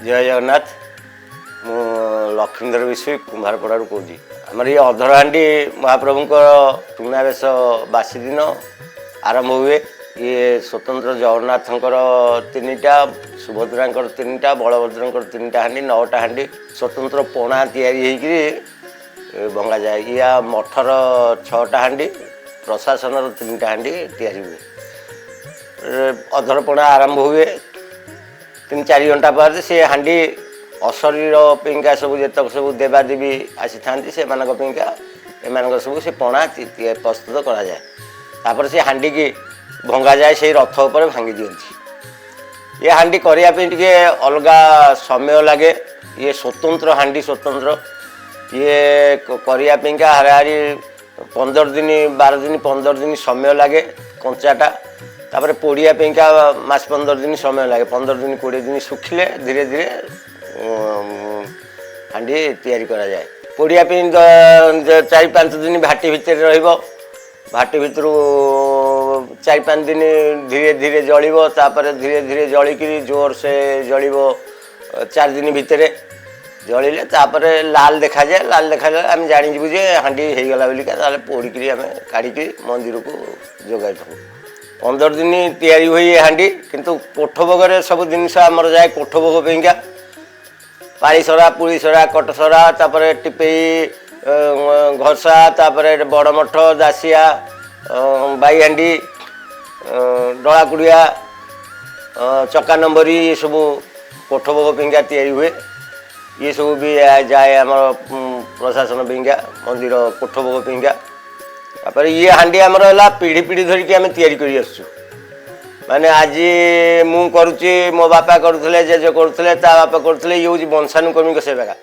ଜୟ ଜଗନ୍ନାଥ। ମୁଁ ଲକ୍ଷ୍ମୀଧର ବିଷୋୟୀ, କୁମ୍ଭାରପଡ଼ାରୁ କହୁଛି। ଆମର ଇଏ ଅଧରହାଣ୍ଡି ମହାପ୍ରଭୁଙ୍କର ସୁନାବେଶ ବାସି ଦିନ ଆରମ୍ଭ ହୁଏ। ଇଏ ସ୍ୱତନ୍ତ୍ର ଜଗନ୍ନାଥଙ୍କର ତିନିଟା, ସୁଭଦ୍ରାଙ୍କର ତିନିଟା, ବଳଭଦ୍ରଙ୍କର ତିନିଟା ହାଣ୍ଡି, ନଅଟା ହାଣ୍ଡି ସ୍ୱତନ୍ତ୍ର ପଣା ତିଆରି ହେଇକିରି ଭଙ୍ଗାଯାଏ। ଇଆ ମଠର ଛଅଟା ହାଣ୍ଡି, ପ୍ରଶାସନର ତିନିଟା ହାଣ୍ଡି ତିଆରି ହୁଏ। ଅଧରପଣା ଆରମ୍ଭ ହୁଏ। 3-4 ଘଣ୍ଟା ପରେ ସେ ହାଣ୍ଡି ଅଶରୀର ପାଇଁକା ସବୁ ଯେତକ ସବୁ ଦେବାଦେବୀ ଆସିଥାନ୍ତି, ସେମାନଙ୍କ ପାଇଁକା ଏମାନଙ୍କର ସବୁ ସେ ପଣା ପ୍ରସ୍ତୁତ କରାଯାଏ। ତାପରେ ସେ ହାଣ୍ଡିକି ଭଙ୍ଗାଯାଏ, ସେଇ ରଥ ଉପରେ ଭାଙ୍ଗି ଦିଅନ୍ତି। ଏ ହାଣ୍ଡି କରିବା ପାଇଁ ଟିକେ ଅଲଗା ସମୟ ଲାଗେ। ଇଏ ସ୍ୱତନ୍ତ୍ର ହାଣ୍ଡି, ସ୍ୱତନ୍ତ୍ର ଇଏ କରିବା ପାଇଁକା ହାରାହାରି 15 ଦିନ, 12 ଦିନ, 15 ଦିନ ସମୟ ଲାଗେ କଞ୍ଚାଟା। ତାପରେ ପୋଡ଼ିବା ପାଇଁକା ମାସ 15 ଦିନ ସମୟ ଲାଗେ। 15 ଦିନ, 20 ଦିନ ଶୁଖିଲେ ଧୀରେ ଧୀରେ ହାଣ୍ଡି ତିଆରି କରାଯାଏ। ପୋଡ଼ିବା ପାଇଁ 4-5 ଦିନ ଭାଟି ଭିତରେ ରହିବ। ଭାଟି ଭିତରୁ 4-5 ଦିନ ଧୀରେ ଧୀରେ ଜଳିବ। ତାପରେ ଧୀରେ ଧୀରେ ଜଳିକିରି ଜୋର ସେ ଜଳିବ। 4 ଦିନ ଭିତରେ ଜଳିଲେ ତାପରେ ଲାଲ ଦେଖାଯାଏ। ଲାଲ ଦେଖାଯାଏ, ଆମେ ଜାଣିଯିବୁ ଯେ ହାଣ୍ଡି ହେଇଗଲା ବୋଲିକା। ତାହେଲେ ପୋଡ଼ିକିରି ଆମେ କାଢ଼ିକି ମନ୍ଦିରକୁ ଯୋଗାଇଥାଉ। 15 ଦିନ ତିଆରି ହୁଏ ଏ ହାଣ୍ଡି। କିନ୍ତୁ କୋଠ ଭୋଗରେ ସବୁ ଜିନିଷ ଆମର ଯାଏ। କୋଠ ଭୋଗ ପାଇଁକା ପାଳିସରା, ପୁଳିସରା, କଟସରା, ତାପରେ ଟିପେଇ, ଘସା, ତାପରେ ବଡ଼ ମଠ, ଦାସିଆ, ବାଇହାଣ୍ଡି, ଡଳାକୁଡ଼ିଆ, ଚକା ନମ୍ବରୀ, ଏସବୁ କୋଠ ଭୋଗ ପାଇଁକା ତିଆରି ହୁଏ। ଇଏ ସବୁ ବି ଯାଏ ଆମର ପ୍ରଶାସନ ପାଇଁକା, ମନ୍ଦିର କୋଠ ଭୋଗ ପାଇଁକା। ତାପରେ ଇଏ ହାଣ୍ଡି ଆମର ହେଲା ପିଢ଼ି ପିଢ଼ି ଧରିକି ଆମେ ତିଆରି କରି ଆସୁଛୁ। ମାନେ ଆଜି ମୁଁ କରୁଛି, ମୋ ବାପା କରୁଥିଲେ, ଜେଜେ କରୁଥିଲେ, ତା ବାପା କରୁଥିଲେ। ଇଏ ହେଉଛି ବଂଶାନୁକ୍ରମିକ ସେବା।